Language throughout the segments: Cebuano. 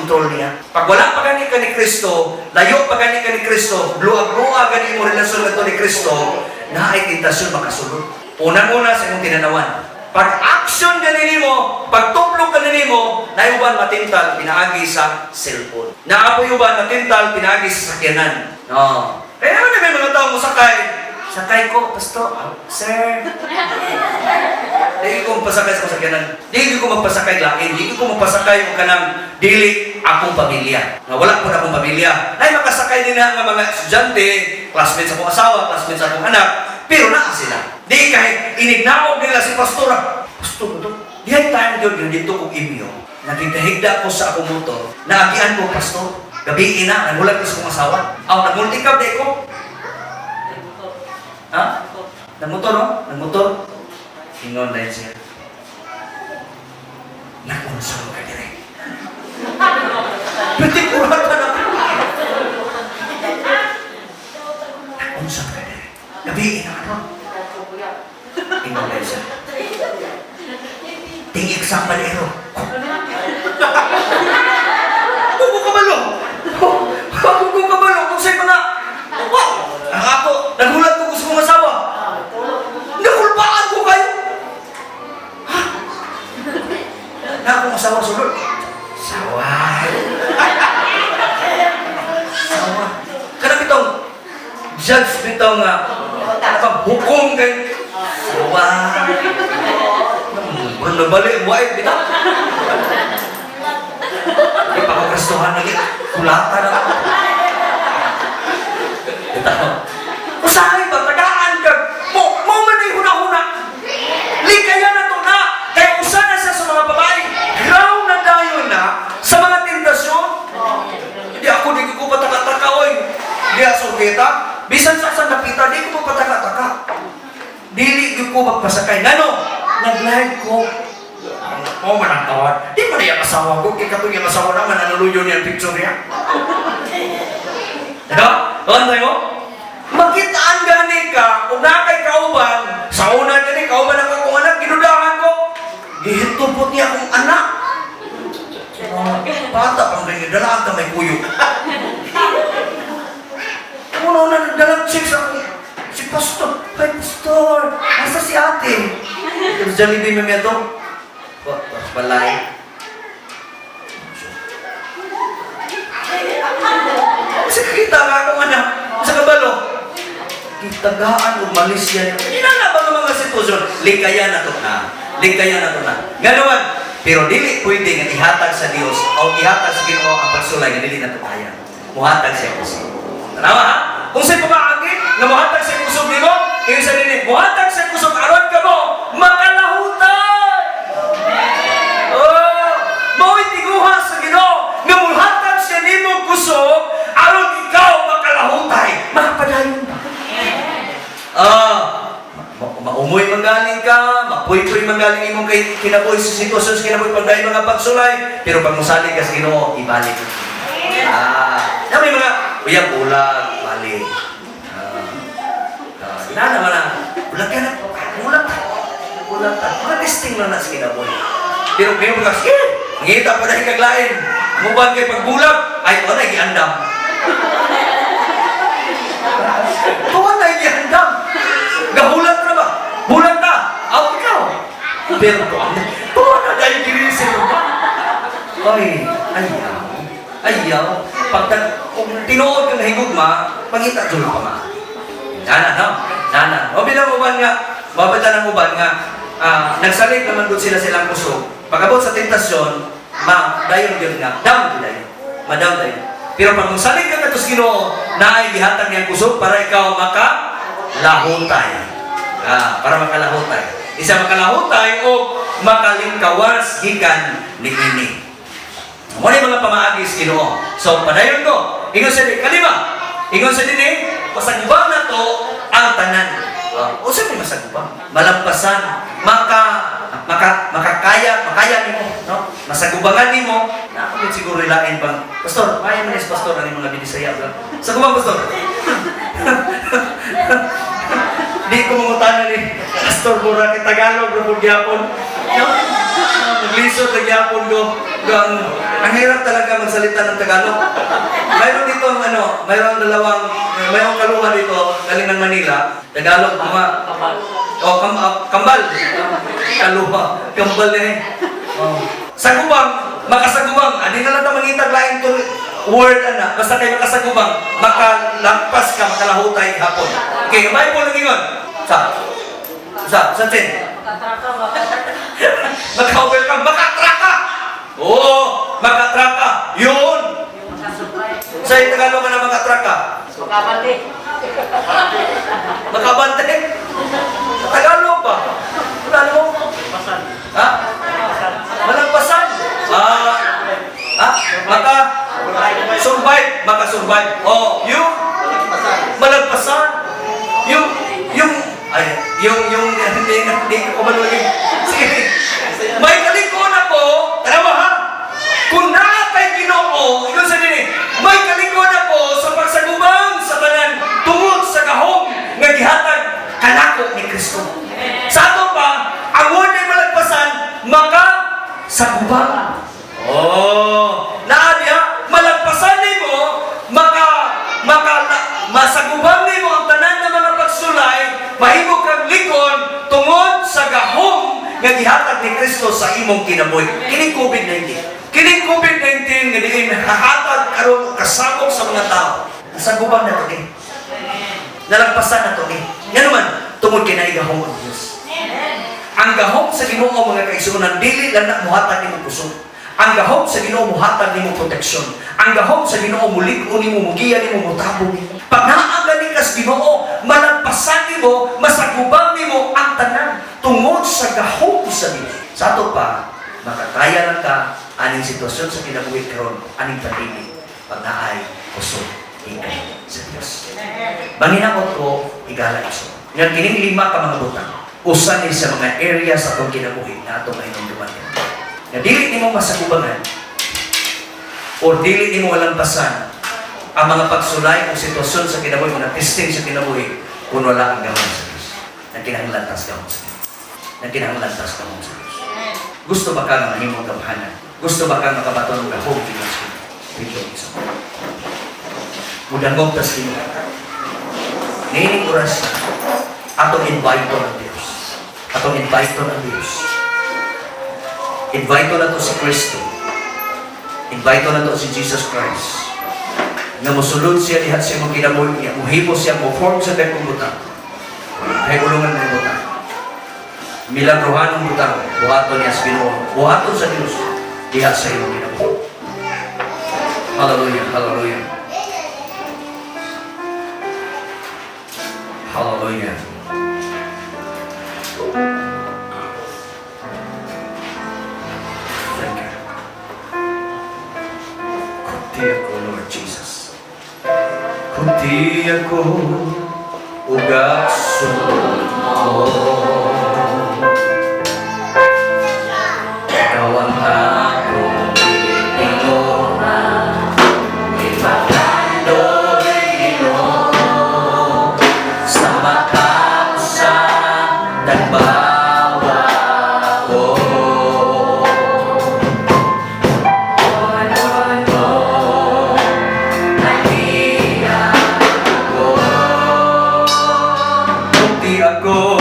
control niya. Pag wala pa gani ka ni Kristo, layo pa gani ka ni Kristo, luag-luag gani mo relasyon ngadto ni Kristo, naay tentasyon makasulod. Unang-una sa imong tinanawan. Pag action gani nimo, pag tuplok gani nimo, naay uban matintal pinaagi sa cellphone. Naa poy uban matintal pinaagi sa sakyanan. No. Kaya naman na may mga tao mo sakay. "Sakay ko, pastor." "Ah, sir." Di ko magpasakay sa sakyanan. Di ko magpasakay lain. Di ko magpasakay og kanang dili akong pamilya. Nga wala po na akong pamilya. Nay makasakay din na nga mga estudyante, classmates sa akong asawa, classmates sa akong anak, pero naa sila. Di kahit inignaog nila si pastor. "Pastor, ito." Dihay time yun, dito kong imyo. Nagigahigda ko sa akong motor. Naagian ko, pastor. Gabi na, nagulat ko sa akong asawa. Aw, nagmultikab di ko. Ha? Nagmotor, no? Nagmotor. Ingon dahil siya. "Nag-unsa ka dire?" Pwede kuratan ako. "Nag-unsa ka dire? Gabi na ano?" Ingon dahil siya. "Tingig sa palero." Ako ko kabalo. Ako ko kabalo. Kung sa'y mga... Wow! Ang ako, nagulat ko sa kong asawa. Nakulbaan ko kayo. Ha? Na akong asawa sulod. Saway. Sawa. Kanang bitong judge bitaw nga hukom kay saway. Nabali, buhay bitaw. Di pa ko Kristohan lagi. Kulata na ako. Bitaw. Usahay ba, tagaan ka. Mo man ay huna-huna. Likayan na to na. Kaya usa na siya sa mga babae. Ground na dayon na sa mga tentasyon. Hindi ako, di ko pataka-taka, oy. Di aso kita. Bisan sa napita, di ko pataka-taka. Dili ko magpasakay. Ngano? Nag-live ko. Oh, man ang tawad. Di pa niya asawa ko. Kaya katong yung asawa naman, nanuluyo niya ang picture niya. Diba? Ano mo? Makitaan gani ka, kung naa kay kauban, sa una gani, kauban ang akong anak, ginudahan ko. Gihitupot niya akong anak. Oh, bata pang ganyan, dalaan ka may kuyo. Una una nagdalang chicks ako. Si Pastor, "Hi Pastor, asa si ate?" Tapos Jollibee may ito. Balay. Kasi kita nga akong anak sa kabalo. Gitagaan og malisya niya. Hindi na ba ng mga sitwasyon? Likaya na to na. Likaya na to na. Nga naman, pero dili pwede nga ihatag sa Dios o ihatag sa Ginoo ang pagsulay nga dili na to kaya. Muhatag siya kusog. Tanawa ha? Kung sa'y pamaagi nga muhatag siya kusog nimo, ibig sabihin, muhatag siya kusog aron ka mo makalahutay. Oh, mao'y tiguha sa Ginoo nga muhatag siya nimo kusog aron ikaw makalahutay. Makapadayon ba? Ah, maumoy man galing ka, mapuypoy man galing imong kay kinabuhi sa sitwasyon sa kinabuhi pag dahil mga pagsulay, pero pag musalig ka sa Ginoo, ibalik. Ah, na may mga uyab bulag, balik. Ah, ah, na naman na, bulag ka na, bulag ka. Bulag ka. Mga testing lang na sa kinabuhi. Pero kayo mga, sige, ngita pa dahil kaglain. Muban kay pagbulag, ay, ito na, giandam. Tuwan na giandam. Gahulat na ba? Bulag ka. Aw, ikaw. Pero tuwan na. Tuwan na dahil dili sa ba? Ay, ayaw. Ayaw. Pag kung tinuod kang higugma, pangita dyan pa ma. Nana, no? Nana. O bilang uban nga, mabata ng uban nga, nagsalig naman doon sila silang kusog. Pag-abot sa tentasyon, ma, dayon yun nga, down dayon. Ma-down dayon. Pero pag musalig ka katos Ginoo, naay gihatag niyang kusog para ikaw makalahutay. Ah, para makalahutay. Isa makalahutay o makalingkawas gikan niini. Mo ni mga pamaagi sa Ginoo. So padayon ko. Ingon sa kalima. Ingon sa dinhi, pasagubang na to ang tanan. Usa may masagubang? Malampasan, maka maka makakaya, makaya nimo, no? Masagubangan nimo. Na ako gid siguro ilain pang pastor, kaya man is pastor ani mga binisaya bro. Sagubang pastor. Di ko mangutana ni Pastor Bura kay Tagalog ra pud gyapon. No? Maglisod na gyapon ko. Ang hirap talaga magsalita ng Tagalog. Mayroon dito ang ano, mayroon dalawang, mayroong kaluha dito, galing ng Manila. Tagalog, mga, oh, kambal. Kaluha. Kambal eh. Oh. Sagubang, makasagubang. Adi na lang ta mangitag laing word ana. Basta kay makasagubang, makalagpas ka, makalahutay hapon. Okay, ang Bible lang ingon. Sa 10. Maka-overcome, makatraka. Oo, makatraka. Yun. Sa Tagalog ka na makatraka. Makabante. Makabante. Sa Tagalog ba? Wala mo. Pasan. Ha? Malagpasan. Ah, ha? Maka survive, maka-survive. Oh, yung malagpasan. Yung ay, yung hindi hindi ko maluwag. Sige. May kalikon ako, tanawa ha. Kung naa kay Ginoo, ingon sa dinhi, may kalikon ako sa pagsagubang sa tanan tungod sa gahom nga gihatag kanako ni Kristo. Sa ato pa, ang word ay malagpasan, maka sagubang. Oh, naa diha, malagpasan nimo, maka maka masagubang nimo ang tanan nga mga pagsulay, mahimo kang likon tungod sa gahom nga gihatag ni Kristo sa imong kinabuhi. Kining COVID-19. Kining COVID-19 nga diin hahatag karon og kasabok sa mga tao. Nasagubang na to ni. Nalagpasan na to ni. Ngano man, tungod kay naay gahom ang Dios. Ang gahom sa Ginoo, mga kaigsuonan, dili lang na muhatag nimo kusog. Ang gahom sa Ginoo muhatag nimo proteksyon. Ang gahom sa Ginoo mulig-on nimo, mugiya nimo, mutabog nimo. Pag naa gani kas Ginoo, malagpasan nimo, masagubang nimo ang tanan tungod sa gahom sa Dios. Sa ato pa, makakaya lang ka aning sitwasyon sa kinabuhi karon, aning pandemic, pag naay kusog gikan sa Dios. Manginamot ko, higala, igsoon. Nga kining lima ka mga butang, usa ni sa mga area sa atong kinabuhi na atong mahinumduman. Nga dili nimo masagubangan or dili nimo malampasan ang mga pagsulay o sitwasyon sa kinabuhi, mga testing sa kinabuhi, kung wala ang gahom sa Diyos. Nagkinahanglan tas gahom sa Diyos. Nagkinahanglan tas gahom sa Diyos. Gusto ba ka nga mahimong gamhanan? Gusto ba ka makabaton og gahom gikan sa Ginoo? Dito isa. Mudangog tas Ginoo. Niining oras, atong invite ang Diyos. Atong invite ang Diyos. Invite na to si Kristo. Invite na to si Jesus Christ. Nga mosulod siya diha sa imong kinabuhi niya. Muhimo siya, mo form sa dakong butang. Kay ulungan ng butang. Milagruhanong butang. Buhaton niya sa Ginoo. Buhaton sa Diyos diha sa imong kinabuhi. Hallelujah, hallelujah. Hallelujah. Thank you. Kunti ako, Lord Jesus. Kunti ako, ugaso mo. Ikaw ang akong gitinguha, ipakandoy Ginoo, sa makausa nagbawa ko. Oh, nahiya ako. Kunti ako,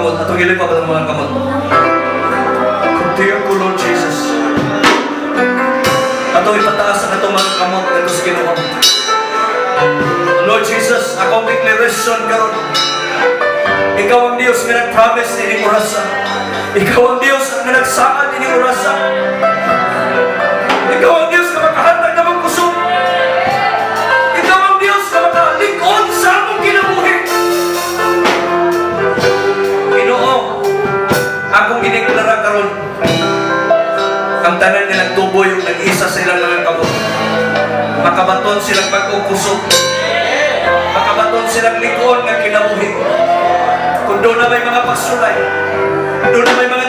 kamot. Atong ilipap atong mga kamot. Kuntiyan ko, Lord Jesus. Atong ipataas ang atong mga kamot ngadto sa Ginoo. Lord Jesus, akong declaration karon. Ikaw ang Dios nga nag-promise ining orasa. Ikaw ang Dios nga nagsaad ining orasa. Ikaw ang Dios nga makahatag namong kusog. Ikaw ang Dios nga makalig-on sa among kinabuhi. Ginoo, akong gideklara karon ang tanan nga nagtuboy ug nag-isa sa ilang mga kamot. Makabaton silang bag-ong kusog. Makabaton silang lig-on nga kinabuhi. Kung duna may mga pagsulay, duna may mga